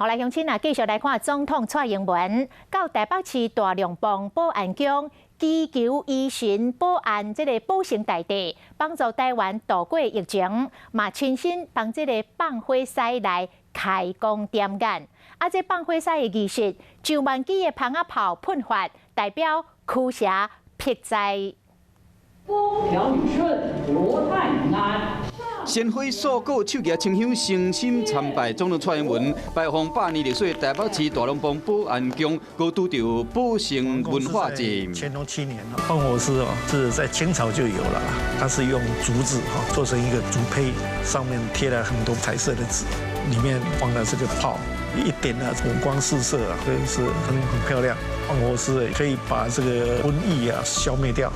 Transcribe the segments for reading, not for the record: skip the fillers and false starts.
好來，鄉親啊，繼續來看總統蔡英文到台北市大龍峒保安宮祈求醫神保安這个保生大帝，幫助台灣渡過疫情，嘛親身幫這个放火獅來開光點眼。啊，這放火獅的儀式，上萬支的蜂仔炮噴發，代表驅邪辟災。風調雨順，國泰民安。鮮花素果，手舉清香，誠心參拜總統蔡英文，拜訪百年歷史台北市大龍峒保安宮，閣拄著保生文化節。乾隆七年，放火獅哦，是在清朝就有了，它是用竹子哈做成一個竹胚，上面貼了很多彩色的紙，裡面放了這個炮，一點啊，五光四色啊，所以是很漂亮。放火獅可以把這個瘟疫啊消滅掉。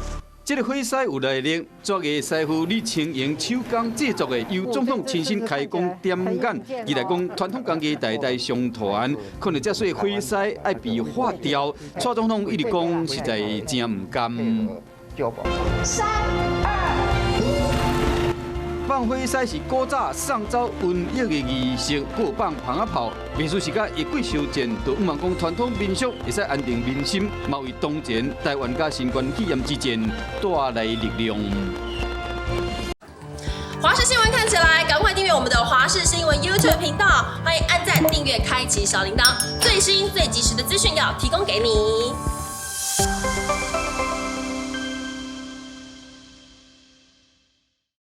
這个火獅有來歷，專業師傅李清榮手工製作的，由總統親身開光點眼。伊來講，傳統工藝代代相傳，可能這細火獅愛被劃掉。蔡總統一直講，實在真毋甘。三二一。放火獅是古早送走瘟疫的儀式，閣放蜂仔炮，民俗時間疫鬼修剪，就向望講傳統民俗會使安定民心，嘛為當前台灣佮新冠肺炎之戰帶來力量。華視新聞看起來，趕快訂閱我們的華視新聞 YouTube 頻道，歡迎按讚、訂閱、開啟小鈴鐺，最新最及時的資訊要提供給你。